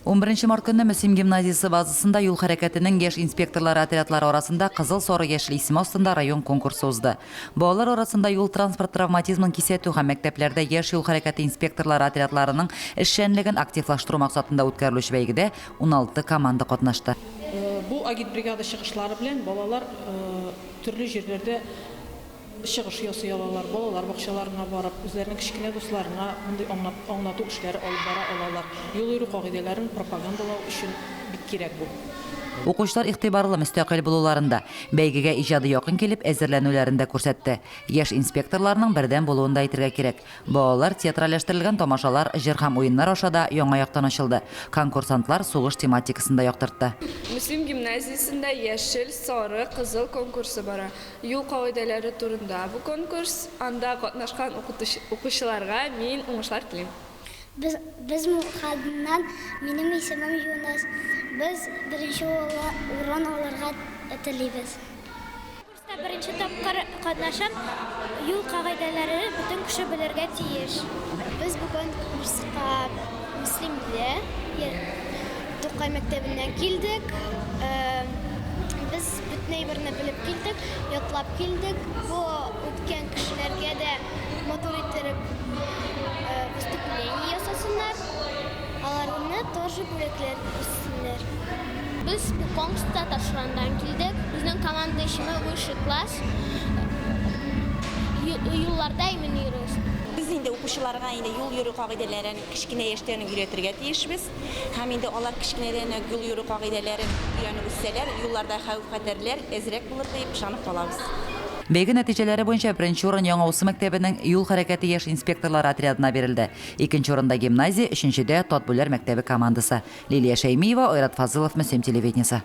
Унберенче март көнне Мөслим гимназиясе базасында юл хәрәкәтенең яшь инспекторлары отрядлары арасында Кызыл, сары, яшел исеме астында район конкурсы узды. Балалар арасында юл-транспорт травматизмын кисәтү һәм мәктәпләрдә яшь юл хәрәкәте инспекторлары отрядларының эшчәнлеген активлаштыру максатында үткәрелүче бәйгедә 16 команда катнашты. Бу агитбригада чыгышлары белән балалар төрле җирләрдә чыгыш ясый алалар, балалар бакчаларына барып, үзләренең кечкенә дусларына мондый аңлату эшләре алып бара алалар. Юл йөрү кагыйдәләрен пропагандалау өчен бик кирәк бу. Укучылар игътибарлы, мөстәкыйль булуларын да, бәйгегә иҗади якын килеп әзерләнүләрен дә күрсәтте. Яшь инспекторларның бердәм булуын да әйтергә кирәк. Балалар театральләштерелгән тамашалар, җыр һәм уеннар аша да яңа яктан ачылды. Конкурсантлар сугыш тематикасын да яктыртты. Мөслим гимназиясендә Яшел, сары, кызыл конкурсы бара. Юл кагыйдәләре турында бу конкурс. Анда катнашкан укучыларга мин уңышлар телим. Без, без Мухаднан, минем исемем Юныс. Без беренче урын алырга телибез. Конкурста беренче тапкыр катнашам. Юл кагыйдәләрен бөтен кеше белергә тиеш. Без бу конкурска Мөслимдә, Тукай мәктәбеннән килдек. Без бөтен әйберне белеп килдек, ятлап килдек. Бу үткән кешеләргә дә матур иттереп выступление ясасыннар. Аларны тоже бүләкләсеннәр. Без бу конкурста Ташурандан килдек. Безнең команда исеме Высший класс. Юлларда имин йөрегез. Без инде укучыларга инде юл йөрү кагыйдәләрен кечкенә яшьтән үк өйрәтергә тиешбез. Һәм инде алар кечкенәдән үк юл йөрү кагыйдәләрен өйрәнеп үссәләр, юлларда хәвеф-хәтәрләр әзрәк булыр диеп ышанып калабыз. Бәйге нәтиҗәләре буенча беренче урын Яңа Усы мәктәбенең юл хәрәкәте яшь инспекторлары отрядына бирелде. Икенче урында гимназия, өченчедә, Татбүләр мәктәбе командасы. Лилия Шәймиева, Айрат Фазылов, Мөслим телевидениесе.